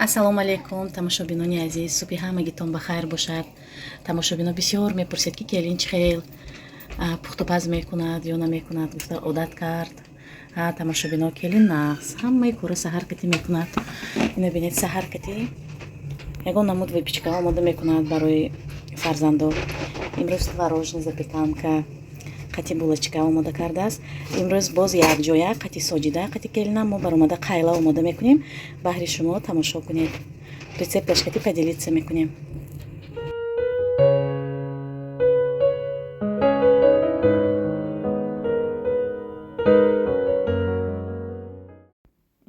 Ассалому алайкум, тамошобинони азиз, субҳи ҳамагитон ба хайр бошад. Тамошобино бисёр мепурсед, ки келин чӣ хел пухтупаз мекунад ё намекунад, гуфта одат кард. Ҳа, тамошобино, келин нағз ҳамаи кора саҳар катӣ мекунад. Ина бинед, саҳар катӣ ягон намуд выпечка омода мекунад барои фарзандо. Имрӯз творожный запеканка қати булочка омода кардааст. Имрӯз боз якҷоя қати Соҷида, қати келинам мо баромада қайла омода мекунем. Баҳри шумо тамошо кунед, рецепташ қати поделиться мекунем.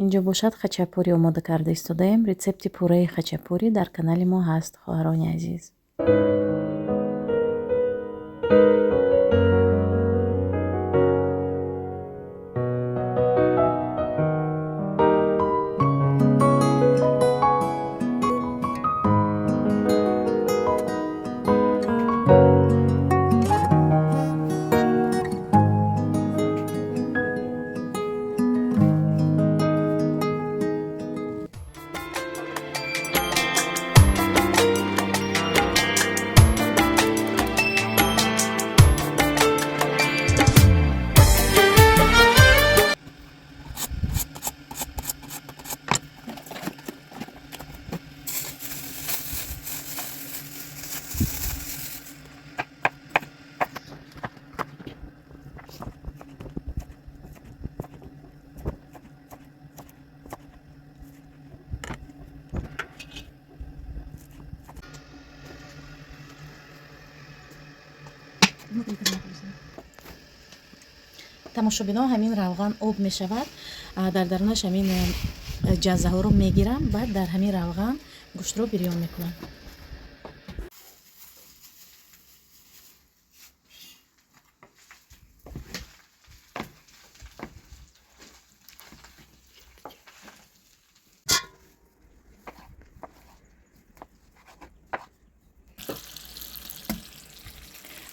Инҷо бошад, хачапури омода карда истодаем. Рецепти пурраи хачапури дар канали мо ҳаст, хоҳарони азиз. Тамошобино, ҳамин равған об мешавад, дар дарунаш ҳамин ҷаззаҳоро мегирам, баъд дар ҳамин равған гӯштро бирён мекунам.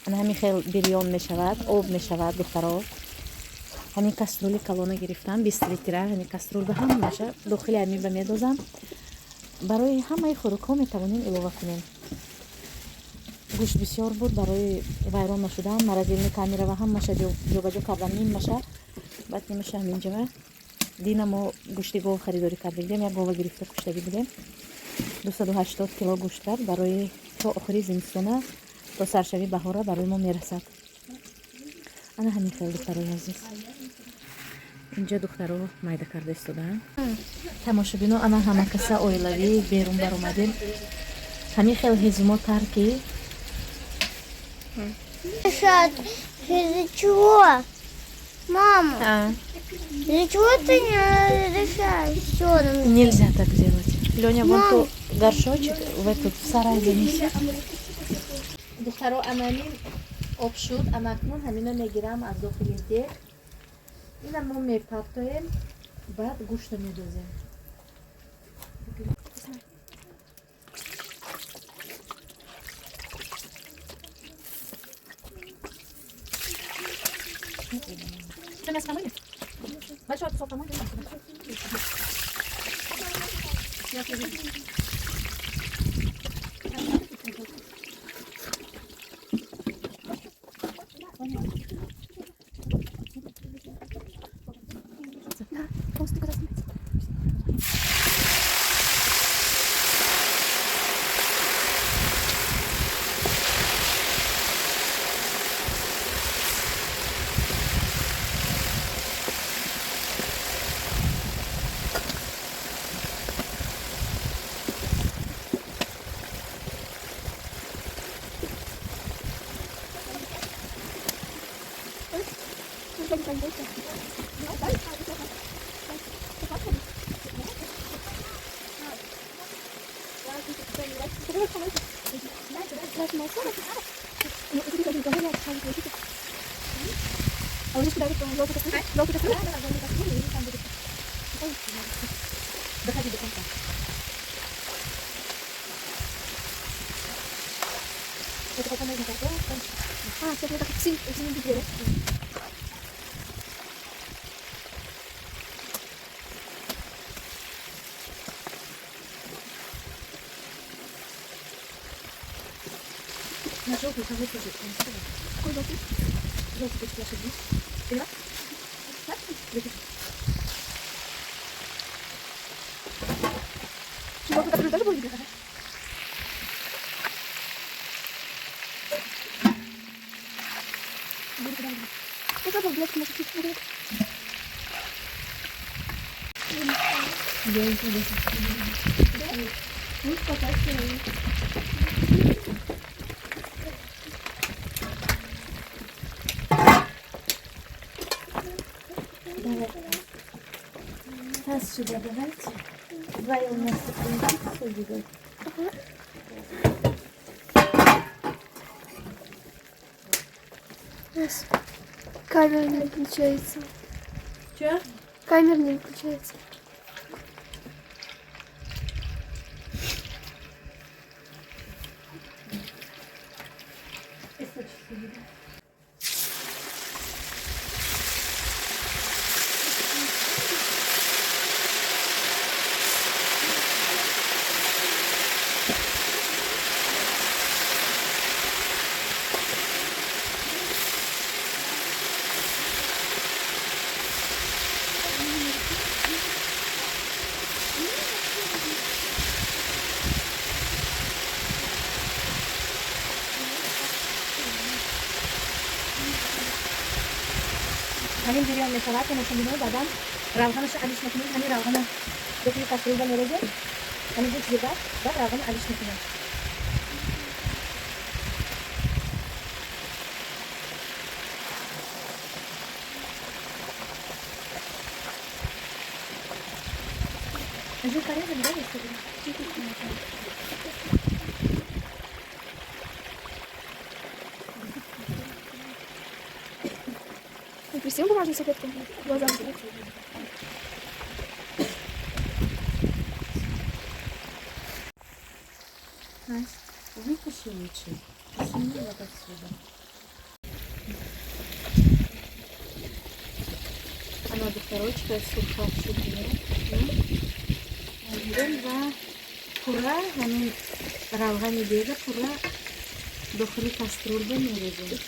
Ана ҳамин хел бирён мешавад, об мешавад, духтаро. Ҳамин кастрюли калона гирифтам, 20 литра. Ҳамин кастрюл ба ҳамаша дохили ҳамин ба медозам. Барои ҳамаи хӯрокҳо метавонем илова кунем. Гӯшт бисёр буд, барои вайрон нашудан морозильный камера ва ҳамаша ҷобаҷо кардам, нимаша, баъд нимаша ҳаминҷава. Дина мо гӯшти гов харидорӣ карда будем, як гова гирифта куштагӣ будем, 280 кило гӯшт кард. Барои то охири зимистона, то саршави баҳора барои мо мерасад. Ана ҳамин хел, духтарои азиз. Инҷо духтаро майда карда истодаанд. Тамошобино, ана ҳама каса оилавӣ берун баромадем. Ҳамин хел ҳезумо тар ки Из-за чего? Мама, из-за чего ты не разрешаешь всё нам? Нельзя так делать. Лёня, вон ту горшочек в этот в сарай занеси. Духтаро, анамин об шуд, анакнун ҳамина мегирам аз дохили дег. Ина мо мепартоем, баъд гӯшто медозем. Мясо помыли? Большой кусок помыли? Доходи до конца. Это потом можно картошку. А, сейчас я так синь двери. На желтый там тоже. Какой желтый? Желтый точка ошибись. Поняла? Так? Желтый который тоже был видно? Вот это блядь, может быть. Ну, пока Давай. Таз сюда давайте. Давай у нас такой. У нас камера не включается. Че? Камера не включается. Ҳамин бирён мешавад, тамошобино, баъдан равғанаша алиш мекунем. Ҳамин равғана дохили кастрюльба мерезем. Ҳамин ҷо чизеда, баъд равғана алиш мекунем. Жир порезали, да, если Присел бумажную салфетку глаза вытереть. Настя, вытащи лучше. Сними вот отсюда. Она духторочка сурхоб шуд. Ва пурра ҳамин равғани дега пурра дохили кастрюльба мерезем.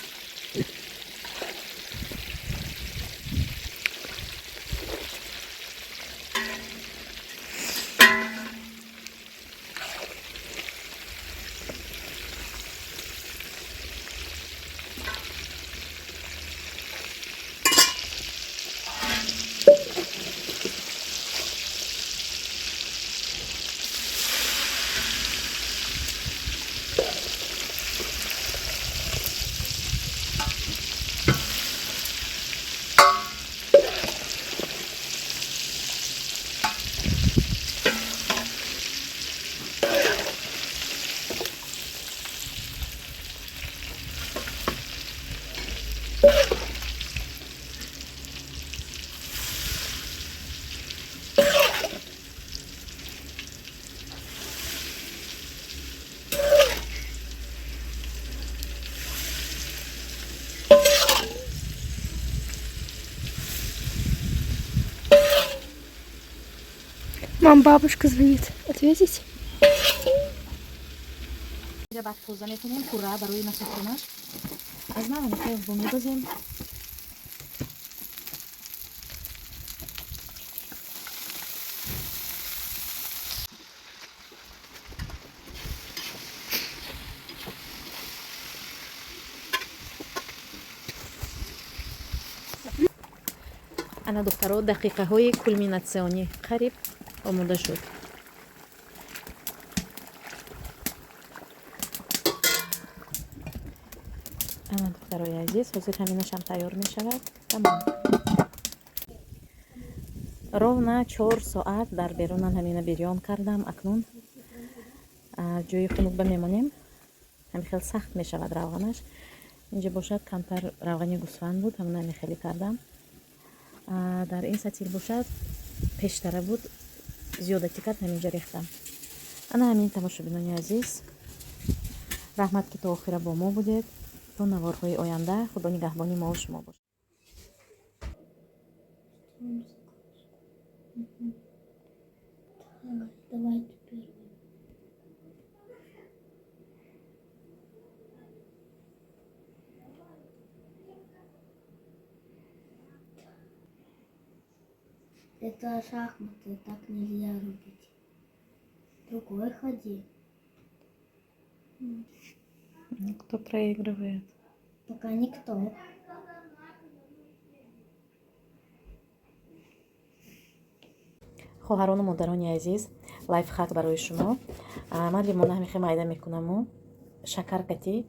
Мам, бабушка звонит. Ответить? Баъд тоза мекунем пурра барои насохтанаш. Аз нав ҳамихел бо медозем. Ана духтаро, дақиқаҳои кулминатсионӣ қариб омода шуд. Ана духтарои азиз, ҳозир ҳаминашам тайёр мешавад. Тамом. Ровно 4 соат дар берунан ҳамина бирён кардам. Акнун ҷои хунук ба мемонем. Ҳамин хел сахт мешавад равғанаш. Инҷа бошад камтар равғани гӯсфанд буд, ҳамина ҳамин хеле кардам. Дар ин сатил бошад пештара буд, зиёдатӣ кард, ҳаминҷа рехтам. Ана ҳамин, тамошобинони азиз, раҳмат, ки то охира бо мо будед. То наворҳои оянда Худо нигаҳбони мо шумо бошад. Давай теперь. Это шахматы, так нельзя рубить. Другой ходи. Кто проигрывает? Пока никто. Хоҳарону модарони азиз, лайфхак барои шумо. Ман лимона ҳамихе майда мекунаму шакар кати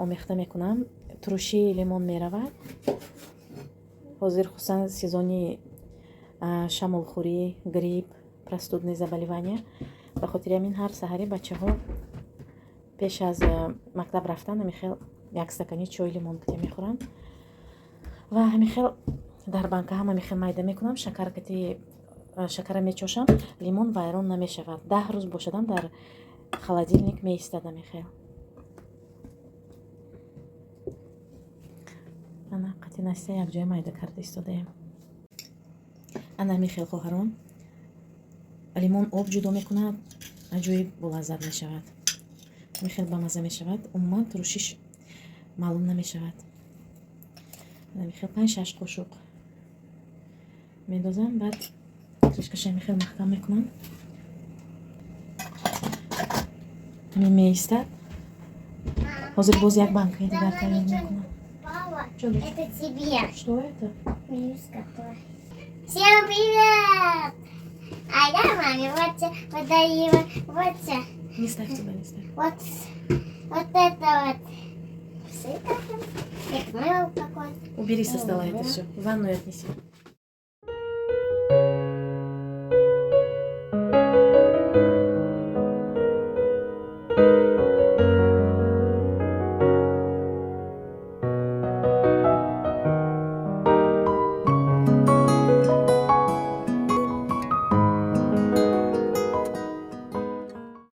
омехта мекунам, турушии лимон меравад. Ҳозир хусусан сезони шамолхӯрӣ, грипп, простудные заболевания. Ба хотири ҳамин ҳар саҳари бачаҳо пеш аз мактаб рафтан ҳамихел як стакани чойи лимон кати мехӯранд ва ҳамихел дар банка ҳам ҳамихел майда мекунам, шакар кати шакара мечошам, лимон вайрон намешавад. 10 рӯз бошадам, дар холодильник меистад ҳамихел. Ана қати Настя якҷоя майда карда истодаем. Ана ҳамихел, хоҳарон, лимон об ҷудо мекунад, аҷоиб болаззат мешавад, ҳамихел бамазза мешавад, умуман турушиш маълум намешавад. Ҳамихел панҷ шаш қошуқ медозам, баъд крышкаша ҳамихел маҳкам мекунам, ҳамин меистад. Ҳозир боз як банкаи дигар тайёр мекунам. Это тебе. Что это? Всем привет! А я маме вот подарила вот. Не ставь туда, не ставь. Вот, вот это вот. Их мыло какое-то. Убери со стола это все. В ванную отнеси.